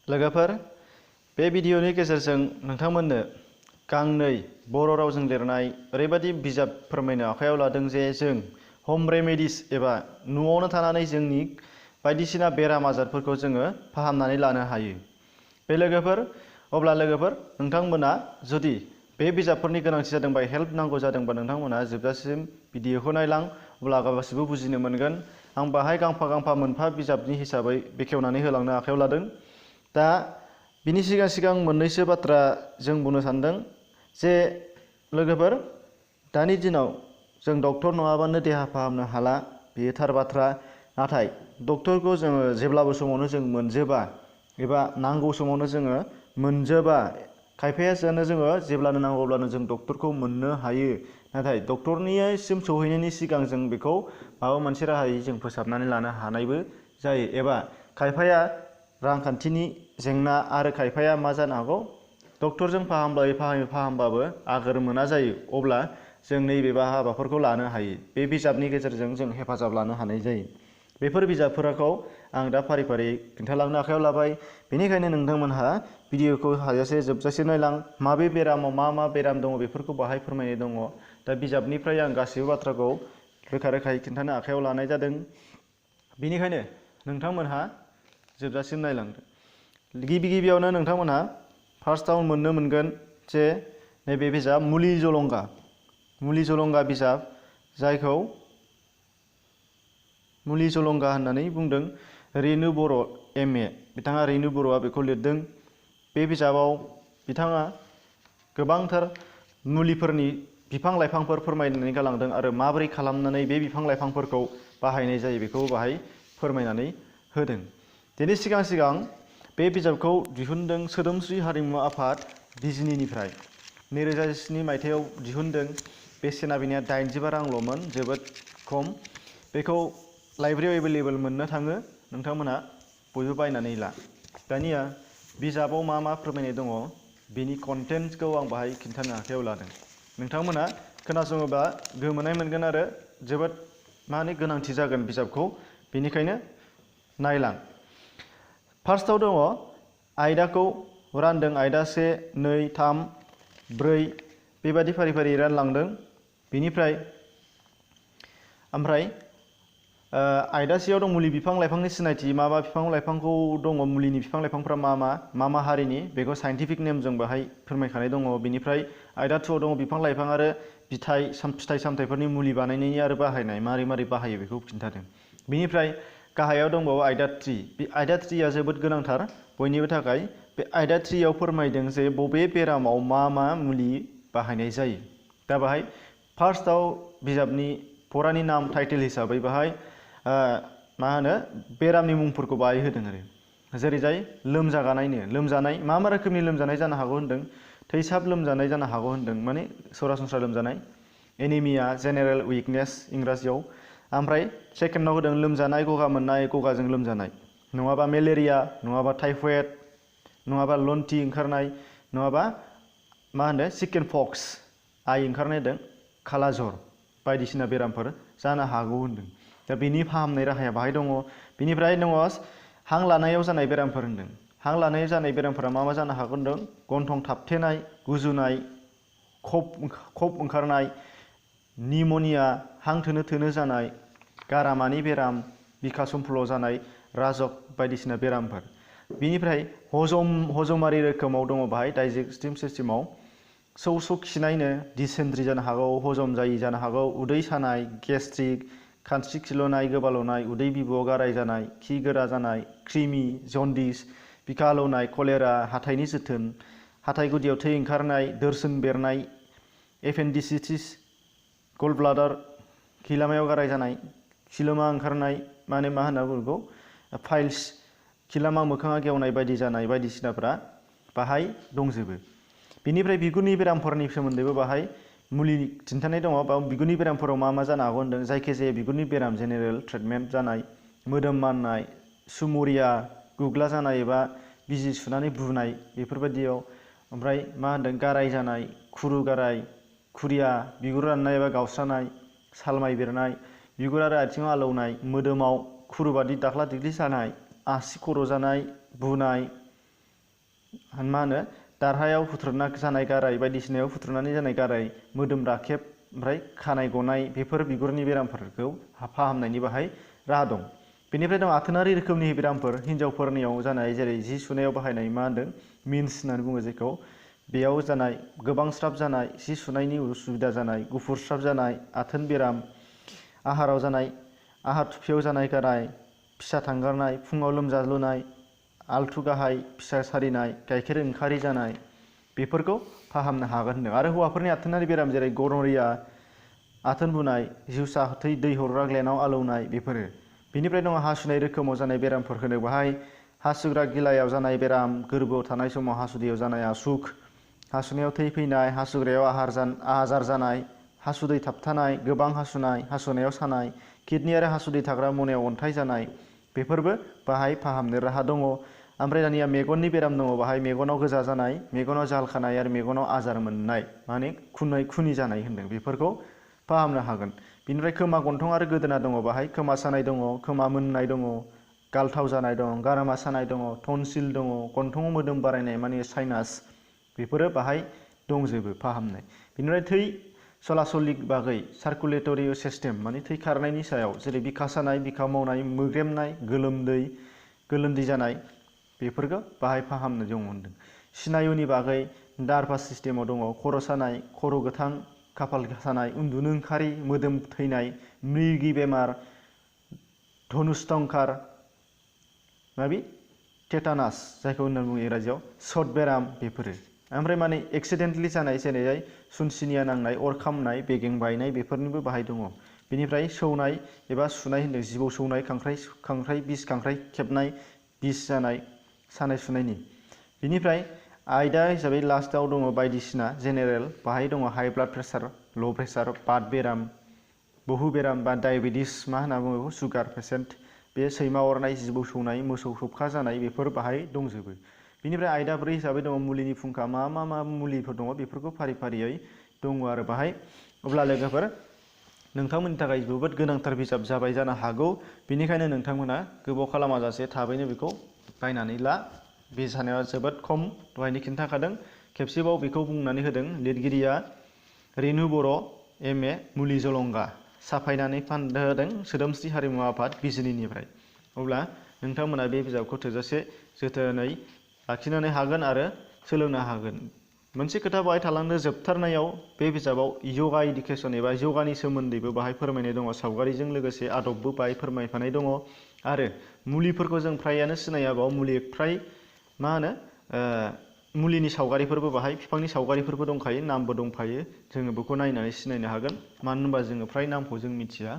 लोगोफोर बे भिडिअनि गेजेरजों नोंथांमोननो गांनै बर' रावजों लिरनाय ओरैबायदि बिजाब फोरमायनो आखायाव लादों जे जों होम रेमेडिस एबा न'आवनो थानानै जोंनि बायदिसिना बेराम आजारफोरखौ जोङो फाहामनानै लानो हायो। बे लोगोफोर अब्ला लोगोफोर नोंथांमोना जुदि बे बिजाबफोरनि गोनांथि जादोंबा हेल्प नांगौ जादोंबा नोंथांमोना जोबजासिम भिडिअखौ नायलां अब्ला गासिबो बुजिनो मोनगोन। आं बाहाय गांफा गांफा मोनफा बिजाबनि हिसाबै बेखेवनानै होलांनो आखायाव लादों। दा बिनि सिगां मोननैसो बाथ्रा जों बुंनो सानदों जे लोगोफोर दानि दिनाव जों डक्टर नङाबानो देहा फाहामनो हाला बेयो थार बाथ्रा। नाथाय डक्टरखौ जोङो जेब्लाबो समावनो जों मोनजोबा एबा नांगौ समावनो जोङो मोनजोबा। खायफाया सानो जोङो जेब्लानो नांगौ अब्लानो जों डक्टरखौ मोननो हायो। नाथाय डक्टरनिसिम सौहैनायनि सिगां जों बेखौ माबा मोनसे राहायै जों फोसाबनानै लानो हानायबो जायो। एबा खायफाया रांखान्थिनि जेंना आरो खायफाया मा जानो हागौ डक्टरजों फाहामबाबो आगोर मोना जायो। अब्ला जों नैबे हाबाफोरखौ लानो हायो। बे बिजाबनि गेजेरजों जों हेफाजाब लानो हानाय जायो। बेफोर बिजाबफोरखौ आं दा फारि फारि खिन्थालांनो आखायाव लाबाय। बेनिखायनो नोंथांमोनहा भिडिअखौ हाजासे जोबजासे नायलां। माबे बेरामाव मा बेराम दङ बेफोरखौ बाहाय फोरमायनाय दङ। दा बिजाबनिफ्राय आं गासिबो बाथ्राखौ रोखा रोखायै खिन्थानो आखायाव लानाय जादों। बेनिखायनो नोंथांमोनहा जोबजासिम नायलांदो। गिबियावनो नोंथांमोनहा फार्स्टआव मोननो मोनगोन जे नैबे बिजाब मुलि जलंगा बिजाब, जायखौ मुलि जलंगा होननानै बुंदों रेनु बर' MA। बिथाङा रेनु बर'आ बेखौ लिरदों। बे बिजाबाव बिथाङा गोबांथार मुलिफोरनि बिफां लाइफांफोर फोरमायनानै गालांदों आरो माबोरै खालामनानै बे बिफां लाइफांफोरखौ बाहायनाय जायो बेखौ बाहाय फोरमायनानै होदों। बेनि सिगां बे बिजाबखौ दिहुनदों सोदोमस्रि हारिमु आफाद बिजिनिनिफ्राय 2007 मायथाइयाव दिहुनदों। बेसेना बेनिया 85 रांल'मोन, जोबोद खम। बेखौ लाइब्रेरियाव एभेलेबेल मोननो थाङो। नोंथांमोनहा बयबो बायनानै ला। दानिया बिजाबाव मा फोरमायनाय दङ बेनि कन्टेन्टखौ आं बाहाय खिन्थानो आखायाव लादों। नोंथांमोना खोनासङोबा गोमोनाय मोनगोन आरो जोबोद गोनांथि जागोन बिजाबखौ। बेनिखायनो नायलां। फार्स्टआव दङ आयदाखौ रानदों। आयदा 1, 2, 3, 4 बेबादि फारि फारि रानलांदों। बेनिफ्राय आयदा 1 आव दं मुलि बिफां लाइफांनि सिनायथि। मा बिफां लाइफांखौ दङ, मुलिनि बिफां लाइफांफ्रा मा हारिनि बेखौ साइन्टिफिक नेमजों बाहाय फोरमायखानाय दङ। बेनिफ्राय आयदा 2 आव दङ बिफां लाइफां आरो फिथाइ सामथाइफोरनि मुलि बानायनायनि आरो बाहायनाय, मारै बाहायो बेखौ खिन्थादों। बेनिफ्राय गाहायाव दंबावो आयदा 3। बे आयदा 3 आ जोबोद गोनांथार बयनिबो थाखाय। बे आयदा 3 आव फोरमायदों जे बबे बेरामाव मा मुलि बाहायनाय जायो। दा बाहाय फार्स्टआव बिजाबनि फरानि नाम टाइटेल हिसाबै बाहाय बेरामनि मुंफोरखौ बाहाय होदों आरो। जेरैजाय लोमजानाय मा रोखोमनि लोमजानाय जानो हागौ होनदों। थैसाब लोमजानाय जानो हागौ होनदों, माने सरासनस्रा लोमजानाय। एनिमिया, जेनेरेल उइकनेस इंराजियाव। ओमफ्राय सेकेन्डआव होदों लोमजानाय, गगा मोननाय, गगाजों लोमजानाय, नङाबा मेलेरिया, नङाबा टाइफয়েड, नङाबा लन्थि ओंखारनाय, नङाबा चिकेन पक्स, आइ ओंखारनाय होदों, खालाजर बायदिसिना बेरामफोर जानो हागौ होनदों। दा बेनि फाहामनाय राहाया बाहाय दङ। बेनिफ्राय दङ हां लानायाव जानाय बेरामफोर होनदों। हां लानायाव जानाय बेरामफोरा मा जानो हागौ होनदों। गन्थं थाबथेनाय, गुजुनाय, खफ ओंखारनाय, निम'निया, हां थोनो जानाय, गारामानि बेराम, बिखा समफ्ल जानाय, राजक बायदिसिना बेरामफोर। बेनिफ्राय हजमारि रोखोमाव दङ बाहाय डाइजेस्टिभ सिस्टेमाव सौ खिनायनो, डिसेन्ट्रि जानो हागौ, हजम जायि जानो हागौ, उदै सानाय, गेस्ट्रिक, खानस्रि खिलुनाय, गोबाल'नाय, उदै बिबुआव गाराय जानाय, खि गोरा जानाय, क्रिमि, जन्दिस, बिखा आलौनाय, कलेरा, हाथाइनि जोथोन, हाथाइ गुदियाव थै ओंखारनाय, दोरसोन बेरनाय, एपेन्डिसाइटिस, गलब्लाडार, खिलामायाव गाराय जानाय, खिलोमा ओंखारनाय, बेखौ फाइल्स, खिलामा मोखाङा गेवनाय बायदि जानाय बायदिसिनाफ्रा बाहाय दंजोबो। बेनिफ्राय बिगुरनि बेरामफोरनि सोमोन्दैबो बाहाय मुलि खिन्थानाय दङ। बा बिगुरनि बेरामफोराव मा जानो हागौ होनदों। जायखिजाया बिगुरनि बेराम, जेनेरेल ट्रिटमेन्ट जानाय, मोदोम माननाय, सुमुरिया, गुग्ला जानाय एबा बिजि सुनानै बुनाय बेफोरबायदियाव। ओमफ्राय गाराय जानाय, खुरु गाराय, खुरिया, बिगुर राननाय एबा गावस्रानाय, सालमाइ बेरनाय, बिगुर आरो आथिङाव आलौनाय, मोदोमाव खुरुबादि दाख्ला दिख्लि जानाय, आसि खर' जानाय, बुनाय, मा होनो दारहायाव फुथ्रुना जानाय गाराय बायदिसिनायाव फुथ्रुनानै जानाय गाराय मोदोम राखेब ओमफ्राय खानाय गनाय बेफोर बिगुरनि बेरामफोरखौ फाहामनायनि बाहाय राहा दं। बेनिफ्राय दं आथोनारि रोखोमनि बेरामफोर हिन्जावफोरनियाव जानाय जेरै जि सुनायाव बाहायनाय मा होनदों मिन्स होननानै बुङो जेखौ बेयाव जानाय गोबां स्राब जानाय जि सुनायनि उसुबिदा जानाय गुफुर स्राब जानाय आथोन बेराम आहाराव जानाय आहार थुफियाव जानाय गाराय फिसा थांगारनाय फुङाव लोमजालुनाय आल्थु गाहाय फिसा सारिनाय गाइखेर ओंखारि जानाय बेफोरखौ फाहामनो हागोन होनदों। आरो हौवाफोरनि आथोनारि बेराम जेरै गन'रिया आथोन बुनाय जिउसा दै हरग्रा ग्लेन्डआव आलौनाय बेफोरो। बेनिफ्राय दङ हासुनाय रोखोमाव जानाय बेरामफोर होनो बाहाय हासुग्रा गिलायाव जानाय बेराम गोरबोआव थानाय समाव हासुदैयाव जानाय आसुख हासुनायाव थै फैनाय हासुग्रायाव आजार जानाय हासुदै थाबथानाय गोबां हासुनाय हासुनायाव सानाय किडनि आरो हासुदै थाग्रा मनायाव अन्थाइ जानाय बेफोरबो बाहाय फाहामनो राहा दङ। ओमफ्राय दानिया मेगननि बेराम दङ बाहाय मेगनाव गोजा जानाय मेगनाव जाल खानाय आरो मेगनाव आजार मोननाय माने खुनि जानाय होनदों बेफोरखौ फाहामनो हागोन। बिनिफ्राय खोमा गन्थं आरो गोदोना दङ बाहाय खोमा सानाय दङ खोमा मोननाय दङ गालथाव जानाय दं गारामा सानाय दङ टनसिल दङ गन्थङाव मोदोम बारायनाय माने साइनास बेफोरो बाहाय दंजोबो फाहामनाय। बिनिफ्राय थै सलासलनि बागै सार्कुलेटरि सिस्टेम माने थै खारनायनि सायाव जेरै बिखा सानाय बिखा मावनाय मोग्रेमनाय गोलोमदै जानाय बेफोरखौ बाहाय फाहामनो दङ होनदों। स्नायुनि बागै नार्भास सिस्टेमाव दङ खर' सानाय खर' गोथां खाफाल सानाय उन्दुनो ओंखारि मोदोम थैनाय मृगि बेमार धनुस्थंकार माबि टेटानास जायखौ होननानै बुङो इंराजियाव शट बेराम बेफोरो। ओमफ्राय माने एक्सिडेन्टलि जानाय जेरै सुनसिनिया नांनाय अर खामनाय बेगें बायनाय बेफोरनिबो बाहाय दङ। बेनिफ्राय सौनाय एबा सुनाय होनदों जिबौ सौनाय खांख्राइ खेबनाय बिस जानाय सानाय सुनायनि। बिनिफ्राय आयदा हिसाबै लास्टआव दङ बायदिसिना जेनेरेल बाहाय दङ हाइ ब्लाड प्रेसार ल' प्रेसार बात बेराम बहु बेराम बा डायबेटिस मा होनना बुङो बेखौ सुगार पेसेन्ट बे सैमा अरनाय जिबौ सौनाय मोसौ सौखा जानाय बेफोर बाहाय दंजोबो। बिनिफ्राय आयदा 4 हिसाबै दङ मुलिनि फुंखा मा मुलिफोर दङ बेफोरखौ फारि फारियै दङ आरो बाहाय। अब्ला लोगोफोर नोंथांमोननि थाखाय जोबोद गोनांथार बिजाब जाबाय जानो हागौ। बेनिखायनो नोंथांमोना गोबाव खालामाजासे थाबैनो बेखौ बायनानै ला। बे जानाया जोबोद खम दहायनो खिन्थाखादों खेबसेबाव बेखौ बुंनानै होदों लिरगिरिया रेनु बर' MA मुलि जलंगा साफायनानै होदों सोदोमस्रि हारिमु आफाद बिजिनिनिफ्राय। अब्ला नोंथांमोना बे बिजाबखौ थोजासे जोथोनै लाखिनो हागोन आरो सोलोंनो हागोन। मोनसे खोथा बाहाय थालांदों जोबथारनायाव बे बिजाबाव यगा इडुकेसन एबा यगानि सोमोन्दैबो बाहाय फोरमायनाय दङ सावगारिजों लोगोसे आदबबो बाहाय फोरमायफानाय दङ। आरो मुलिफोरखौ जों फ्रायानो सिनायाबाव मुलिनि सावगारिफोरबो बाहाय बिफांनि सावगारिफोरबो दंखायो नामबो दंफायो जोङो बेखौ नायनानै सिनायनो हागोन मानो होनबा जोङो फ्राय नामखौ जों मिथिया।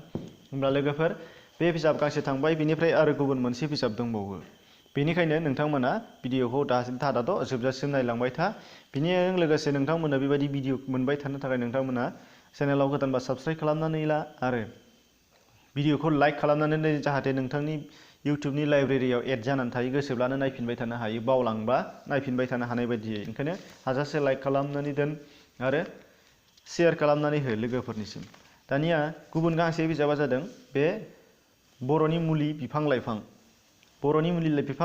होमब्ला लोगोफोर बे बिजाब गांसे थांबाय बिनिफ्राय आरो गुबुन मोनसे बिजाब दंबावो। बेनिखायनो नोंथांमोना भिडिअखौ दादाथ' जोबजासिम नायलांबाय था। बेनिजों लोगोसे नोंथांमोना बेबायदि भिडिअ मोनबाय थानो थाखाय नोंथांमोना चेनेलाव गोदानबा साबस्क्राइब खालामनानै ला आरो भिडिअखौ लाइक खालामनानै जाहाथे नोंथांनि इउटुबनि लाइब्रेरियाव एड जानानै थायो गोसोब्लानो नायफिनबाय थानो हायो बावलांबा नायफिनबाय थानो हानाय बायदियै। ओंखायनो हाजासे लाइक खालामनानै दोन आरो शेयार खालामनानै हो लोगोफोरनिसिम। दानिया गुबुन गांसे बिजाबा जादों बे बर'नि मुलि बिफां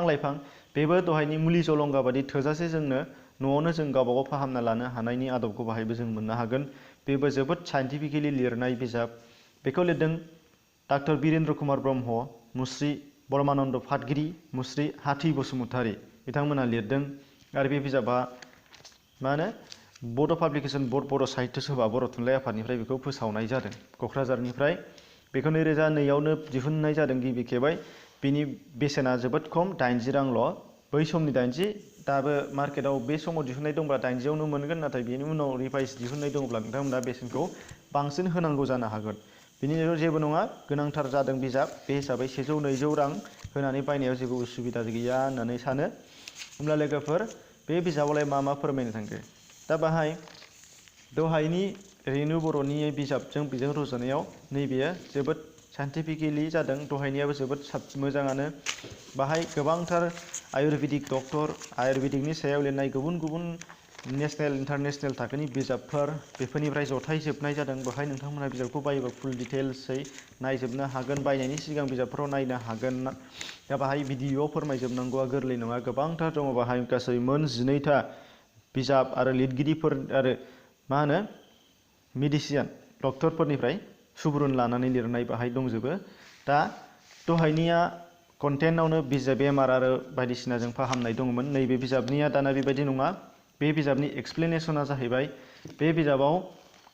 लाइफां बेबो दहायनि मुलि जलंगा बादि थोजासे जोंनो न'आवनो जों गावबागाव फाहामना लानो हानायनि आदबखौ बाहायबो जों मोननो हागोन। बेबो जोबोद साइन्टिफिकेलि लिरनाय बिजाब। बेखौ लिरदों डाक्टर बिरेन्द्र कुमार ब्रह्म मुस्रि परमानन्द पातगिरि मुस्रि हाथि बसुमतारी बिथांमोना लिरदों। आरो बे बिजाबा बड' पाब्लिकेसन बर्ड बर' साहित्य सभा बर' थुनलाइ आफादनिफ्राय बेखौ फोसावनाय जादों क'क्राझारनिफ्राय। बेखौ 2002 दिहुननाय जादों गिबि खेबै। बिनि बेसेना जोबोद खम 80 रांल'। बै समनि 80 दाबो मार्केटआव बे समाव दिहुननाय दंब्ला 80आवनो मोनगोन नाथाय बेनि उनाव रिभाइस दिहुननाय दंब्ला नोंथांमोना बेसेनखौ बांसिन होनांगौ जानो हागोन। बिनि जेबो नङा गोनांथार जादों बिजाब बे हिसाबै 100-200 रां होनानै बायनायाव जेबो उसुबिदा गैया होननानै सानो। होमब्ला लोगोफोर बे बिजाबावलाय मा फोरमायनो थांखो दा बाहाय दहायनि रेनु बर'नि बिजाबजों बेजों रुजुनायाव नैबेयो जोबोद साइन्टिफिकेलि जादों। दहायनियाबो जोबोद मोजाङानो बाहाय गोबांथार आयुर्वेदिक डक्टर आयुर्वेदिकनि सायाव लिरनाय गुबुन गुबुन नेसनेल इन्टारनेसनेल थाखोनि बिजाबफोर बेफोरनिफ्राय जथायजोबनाय जादों। बेहाय नोंथांमोना बिजाबखौ बायोबा फुल डिटेल्सै नायजोबनो हागोन। बायनायनि सिगां बिजाबफोराव नायनो हागोन। दा बाहाय भिडिअ'आव फोरमायजोबनांगौआ गोरलै नङा, गोबांथार दङ बाहाय गासै मोन 12टा बिजाब आरो लिरगिरिफोर आरो मा होनो मेडिसिन डक्टरफोरनिफ्राय सुबुरुन लानानै लिरनाय बाहाय दंजोबो। दा दहायनिया कन्टेन्टआवनो बिजाब बेमार आरो बायदिसिनाजों फाहामनाय दंमोन। नैबे बिजाबनिया दाना बेबायदि नङा। बे बिजाबनि एक्सप्लेनेसना जाहैबाय बे बिजाबाव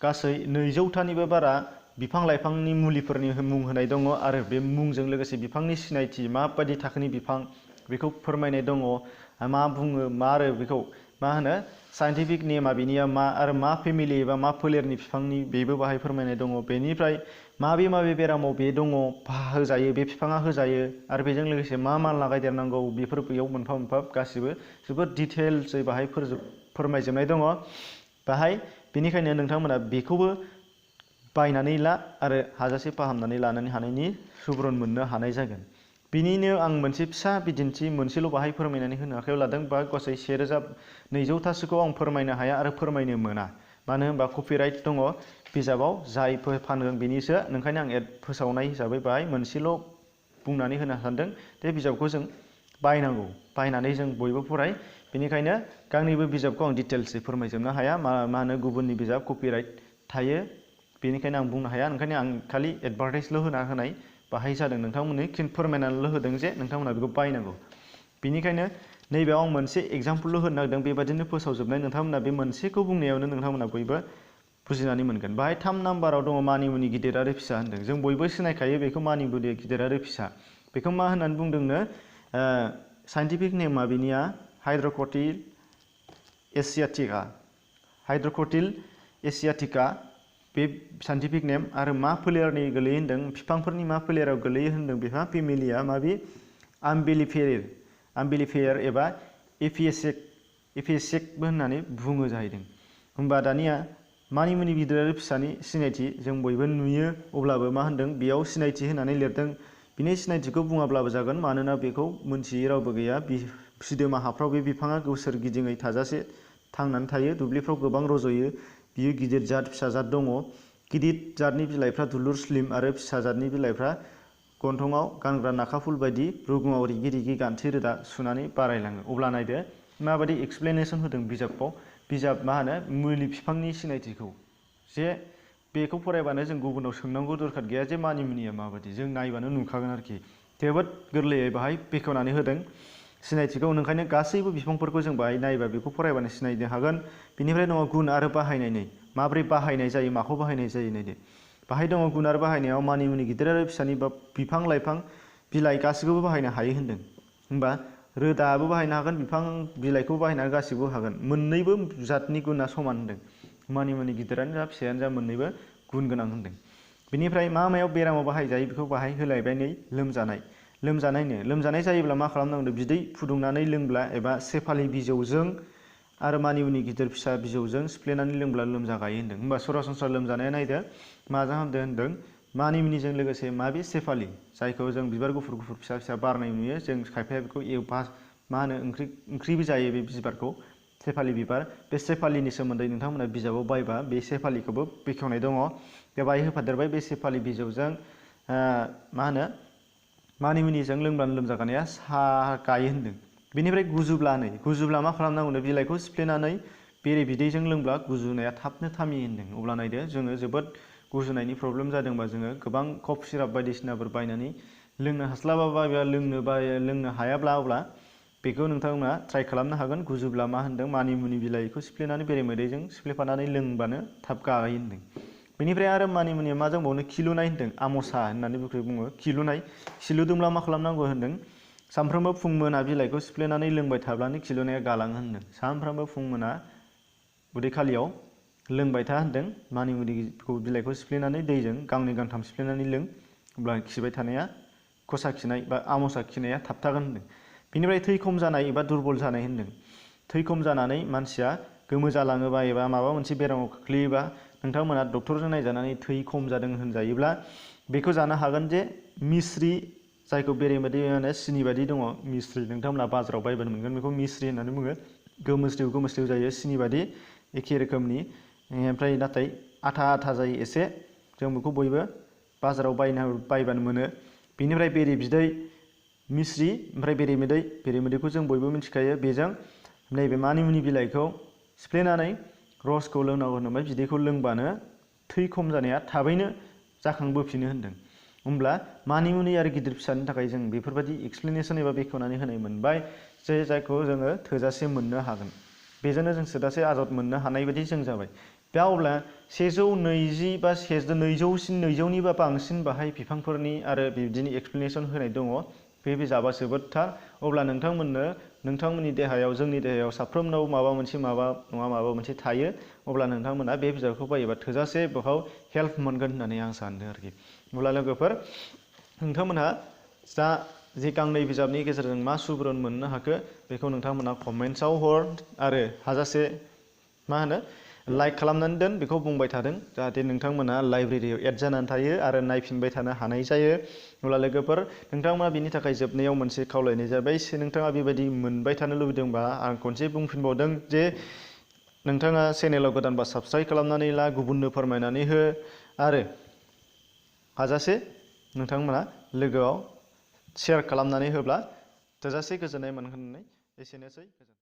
गासै 200टानिबो बारा बिफां लाइफांनि मुलिफोरनि मुं होनाय दङ आरो बे मुंजों लोगोसे बिफांनि सिनायथि माबायदि थाखोनि बिफां बेखौ फोरमायनाय दङ। मा बुङो मा आरो बेखौ मा होनो साइन्टिफिक नेमा बेनिया मा आरो मा फेमिलि एबा मा फोलेरनि बिफांनि बेबो बाहाय फोरमायनाय दङ। बेनिफ्राय माबे बेरामाव बे दङ होजायो, बे बिफाङा होजायो आरो बेजों लोगोसे मा लागायदेरनांगौ बेफोर बेयाव मोनफा मोनफा गासिबो जोबोद डिटेल्सै बाहाय फोरमायजोबनाय दङ बाहाय। बेनिखायनो नोंथांमोना बेखौबो बायनानै ला आरो हाजासे फाहामनानै लानो हानायनि सुबुरुन मोननो हानाय जागोन। बिनिनो आं मोनसे फिसा बिदिन्थि मोनसेल' बाहाय फोरमायनानै होनो आखायाव लादों। बा गासै 1200टासोखौ आं फोरमायनो हाया आरो फोरमायनो मोना, मानो होनबा कपिराइट दङ बिजाबाव। जाय फानगोन बेनिसो, ओंखायनो आं फोसावनाय हिसाबै बाहाय मोनसेल' बुंनानै होनो सानदों। बे बिजाबखौ जों बायनांगौ, बायनानै जों बयबो फराय। बेनिखायनो गांनैबो बिजाबखौ आं डिटेल्सै फोरमायजोबनो हाया, मा होनो गुबुननि बिजाब कपिराइट थायो, बेनिखायनो आं बुंनो हाया। ओंखायनो आं खालि एडभार्टाइसल' होनाय बाहाय जादों नोंथांमोननो फोरमायनानैल' होदों जे नोंथांमोना बेखौ बायनांगौ। बेनिखायनो नैबेयाव आं मोनसे एग्जाम्पलल' होनो नागिरदों, बेबादिनो फोसावजोबनाय। नोंथांमोना बे मोनसेखौ बुंनायावनो नोंथांमोना बयबो बुजिनानै मोनगोन। बाहाय 3 नाम्बाराव दङ मानिमुनि गिदिर आरो फिसा होनदों। जों बयबो सिनायखायो बेखौ मानिमुनि गिदिर आरो फिसा। बेखौ मा होननानै बुंदोंनो साइन्टिफिक नेमा बेनिया हाइड्र'कटिल एसियाटिका। हाइड्र'कटिल एसियाटिका बे साइन्टिफिक नेम। आरो मा फोलेरनि गोलैयो होनदों, बिफांफोरनि मा फोलेराव गोलैयो होनदों, बेहा फेमिलिया माबे आम्बिलिफेयर एबा एफिएसेकबो होननानै बुङो जाहैदों। होमबा दानिया मानिमुनि गिदिर आरो फिसानि सिनायथि जों बयबो नुयो, अब्लाबो मा होनदों बेयाव सिनायथि होनानै लिरदों। बिनि सिनायथिखौ बुङाब्लाबो जागोन, मानोना बेखौ मोनथियै रावबो गैया। सिदोमा हाफ्राव बे बिफाङा गावसोर गिदिङै थाजासे थांनानै थायो। दुब्लिफ्राव गोबां रज'यो। बियो गिदिर जात फिसा जात दङ। गिदिर जातनि बिलाइफ्रा दुलुर स्लिम आरो फिसा जातनि बिलाइफ्रा गन्थङाव गानग्रा नाखाफुल बायदि रुगुङाव रिगि रिगि गान्थि रोदा सुनानै बारायलाङो। अब्ला नायदो माबायदि एक्सप्लेनेसन होदों बिजाबाव। बिजाब मा होनो मुलि बिफांनि सिनायथिखौ, जे बेखौ फरायबानो जों गुबुनाव सोंनांगौ दरखार गैया जे मानिमुनिया माबायदि, जों नायबानो नुखागोन आरोखि। जोबोद गोरलैयै बाहाय बेखेवनानै होदों सिनायथिखौ। ओंखायनो गासैबो बिफांफोरखौ जों बाहाय नायबा बेखौ फरायबानो सिनायनो हागोन। बिनिफ्राय दङ गुन आरो बाहायनायनि, माबोरै बाहायनाय जायो, माखौ बाहायनाय जायो नायदो। बाहाय दङ गुन आरो बाहायनायाव मानिमुनि गिदिर आरो फिसानि बिफां लाइफां बिलाइ गासैखौबो बाहायनो हायो होनदों। होमबा रोदाबो बाहायनो हागोन, बिफां बिलाइखौ बाहायनानै गासैबो हागोन। मोननैबो जातनि गुना समान होनदों। मानिमुनि गिदिरानो जा फिसायानो जा मोननैबो गुन गोनां होनदों। बेनिफ्राय मायाव बेरामाव बाहायजायो बेखौ बाहाय होलायबाय। नै लोमजानाय जायोब्ला मा खालामनांगौ, बिदै फुदुंनानै लोंब्ला एबा सेफालि बिजौजों आरो मानिमुनि गिदिर फिसा बिजौजों सिफ्लेनानै लोंब्ला लोमजागायो होनदों। होमबा सरासनस्रा लोमजानाया नायदो माजों हामदों होनदों, मानिमुनिजों लोगोसे माबे सेफालि, जायखौ जों बिबार गुफुर गुफुर फिसा फिसा बारनाय नुयो। जों खायफाया बेखौ मा होनो ओंख्रिबो जायो बे बिबारखौ, सेफालि बिबार। बे सेफालिनि सोमोन्दै नोंथांमोना बिजाबाव बायबा बे सेफालिखौबो बेखेवनाय दङ। बेवहाय होफादेरबाय बे सेफालि बिजौजों मा होनो मानिमुनिजों लोंब्लानो लोमजागानाया गायो होनदों। बेनिफ्राय गुजुब्ला मा खालामनांगौनो, बिलाइखौ सिफ्लेनानै बेरे बिदैजों लोंब्ला गुजुनाया थाबनो थामियो होनदों। अब्ला नायदो जोङो जोबोद गुजुनायनि प्रब्लेम जादोंबा जोङो गोबां कफ सिराप बायदिसिनाफोर बायनानै लोंनो हास्लाबाबा एबा लोंनो हायाब्ला, अब्ला बेखौ नोंथांमोना ट्राइ खालामनो हागोन। गुजुब्ला मा होनदों, मानिमुनि बिलाइखौ सिफ्लेनानै बेरे मोदैजों सिफ्लेफानानै लोंबानो थाब गायो होनदों। बेनिफ्राय आरो मानिमुनिया मा दंबावनो, खिलुनाय होनदों। आमसा होननानै बुङो खिलुदोंब्ला मा खालामनांगौ होनदों, सानफ्रोमबो फुं मोना बिलाइखौ सिफ्लेनानै लोंबाय थाब्लानो खिलुनाया गालाङो होनदों। सानफ्रोमबो फुं मोना उदै खालियाव लोंबाय था होनदों। मानिमुनि बिलाइखौ सिफ्लेनानै दैजों गांनै गांथाम सिफ्लेनानै लों, अब्ला खिबाय थानाया, खसा खिनाय बा आमसा खिनाया थाबथागोन होनदों। बेनिफ्राय थै खम जानाय एबा दुरबल जानाय होनदों। थै खम जानानै मानसिया गोमो जालाङोबा एबा माबा मोनसे बेरामाव खोख्लैयोबा नोंथांमोना डक्टरजों नायजानानै थै खम जादों होनजायोब्ला बेखौ जानो हागोन जे मिस्रि, जायखौ बेरे मोदै होनो सिनि बायदि दङ मिस्रि, नोंथांमोना बाजाराव बायबानो मोनगोन। बेखौ मिस्रि होननानै बुङो। गोमोस्लिउ जायो सिनि बादि एखे रोखोमनि ओमफ्राय नाथाय आथा आथा जायो एसे जों बेखौ बयबो बाजाराव बायबानो मोनो बेनिफ्राय बेरे बिदै मिस्रि ओमफ्राय बेरे मोदैखौ जों बयबो मिथिखायो बेजों नैबे मानिमुनि बिलाइखौ सिफ्लेनानै रसखौ लोंनांगौ होनोबाय बिदैखौ लोंबानो थै खम जानाया थाबैनो जाखांबोफिनो होनदों होमब्ला मानिमुनि आरो गिदिर फिसानि थाखाय जों बेफोरबायदि एक्सप्लेनेसन एबा बेखेवनानै होनाय मोनबाय जे जायखौ जोङो थोजासे मोननो हागोन बेजोंनो जों थोजासे आदद मोननो हानाय बायदि जों जाबाय दा अब्ला 120 बा 200 बा बांसिन बाहाय बिफांफोरनि आरो बिदिनो एक्सप्लेनेसन होनाय दङ बे बिजाबा जोबोदथार अब्ला नोंथांमोननि देहायाव जोंनि देहायाव साफ्रोमनाव माबा मोनसे थायो अब्ला नोंथांमोना बे बिजाबखौ बायोबा थोजासे बेहाव हेल्प मोनगोन होननानै आं सानदों आरोखि अब्ला लोगोफोर नोंथांमोनहा दा जे गांनै बिजाबनि गेजेरजों मा सुबुरुन मोननो हाखो बेखौ नोंथांमोना कमेन्ट्सआव हर आरो हाजासे लाइक खालामनानै दोन बेखौ बुंबाय थादों जाहाथे नोंथांमोना लाइब्रेरियाव एड जानानै थायो आरो नायफिनबाय थानो हानाय जायो अब्ला लोगोफोर नोंथांमोना बिनि थाखाय जोबनायाव मोनसे खावलायनाय जाबाय नोंथाङा बेबायदि मोनबाय थानो लुबैदोंबा आं खनसे बुंफिनबावदों जे नोंथाङा चेनेलाव गोदानबा साबस्क्राइब खालामनानै ला गुबुननो फोरमायनानै हो आरो हाजासे नोंथांमोना लोगोआव शेयार खालामनानै होब्ला थोजासे गोजोननाय मोनगोन होननानै एसेनोसै।